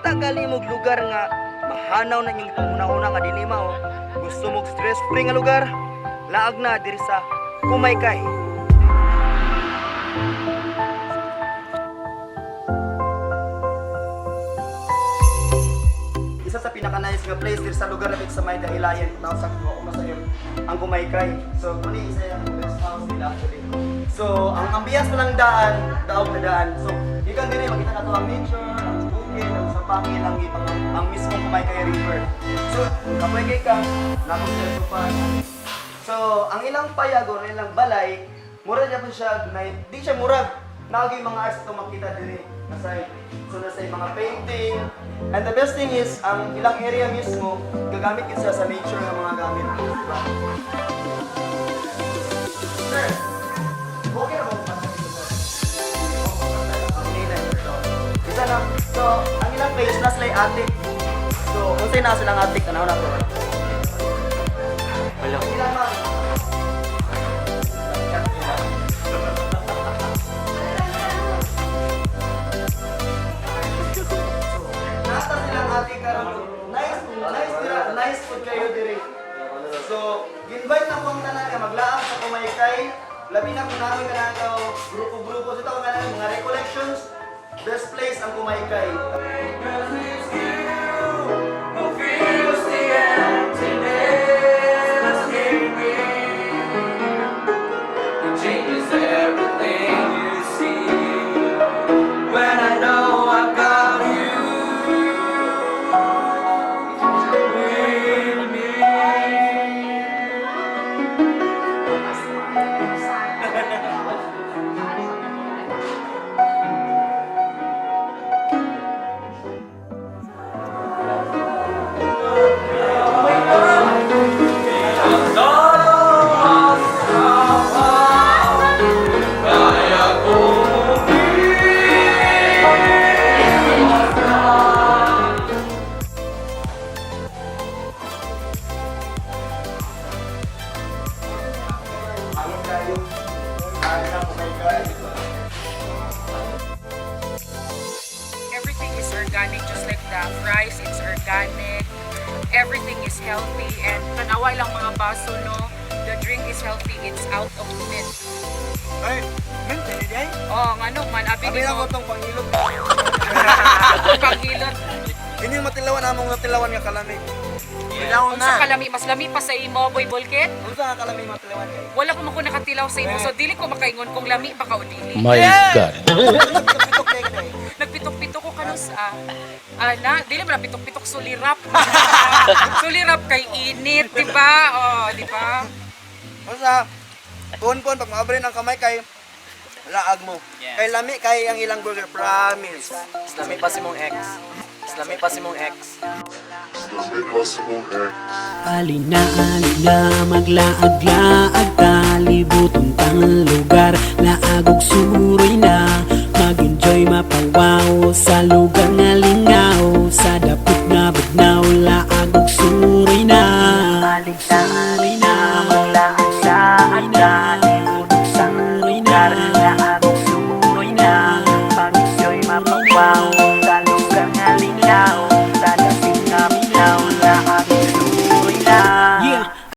Mangita gali mo og lugar nga mahanaw na inyong panguna-una nga dili mao. Gusto mo stress free nga lugar? Laag na diri sa Kumaykay. Isa sa pinaka-nice nga place diri sa lugar natin sa may Dahilayan, tawag sa ko masayo ang Kumaykay. So kuni isa yung best house nila actually. So ang ambience pa lang daan, daog na daan. So gikan diri makita na to ang nature, ang bukid, ang sapangil, ang ibang ang mismong Kumaykay River. So kapoy kay ka, nako sila sofa. So ang ilang payag or ilang balay, murag gyapon siya, na, di siya murag. Naagi mga arts to makita diri na side. So nasa yung mga painting. And the best thing is, ang ilang area mismo, gagamit yun sila sa nature ng mga gamit. Diba? Sir, okay na ba kung dito, sir? Okay na, sir. Isa lang. So, ang ilang place, nasa sila yung attic. So, kung sa'yo nasa silang attic, tanaw na to. Wala. Ilang ma'am? Nasa silang ate karon. Nice, nice dira, nice food kayo diri. So, invite na ko ang tanan nga maglaang sa Kumaykay. Labi na kung namin kanang ka grupo-grupo sa ito kanang mga recollections. Best place ang Kumaykay. Changes everything you see. When I know I've got you with me. Angin kayo. Angin ang Kumaykay. Everything is organic, just like the fries, it's organic. Everything is healthy and tanawa lang mga baso, no? The drink is healthy, it's out of mint. Ay, men, pwede di ay. Oh, ngano man, abi Abi ni na ko mo, tong panghilot. panghilot. Ini yung matilawan among natilawan nga kalami. Unsa kalami, mas lami pa sa imo, Boy Bolkit? Unsa nga kalami matilawan kay? Wala pa man ko nakatilaw sa imo, so dili ko makaingon kung lami ba ka o dili. My God. Pitok kay kay. Nagpitok-pitok ko kanus ah. Ana, dili man na pitok-pitok sulirap. Sulirap kay init, di ba? Oh, di ba? Unsa puon-puon pag maabre ng kamay kay laag mo. Kay lami kay ang ilang burger, promise. Lami pa si mong ex. Lami pa si mong ex. Alina, alina, maglaag-laag, kalibutan tang lugar. Laag og suroy na, mag-enjoy mapawaw sa lugar nga lingaw, sa dapit nga bugnaw, laag og suroy na. Suroy na, maglaag-laag.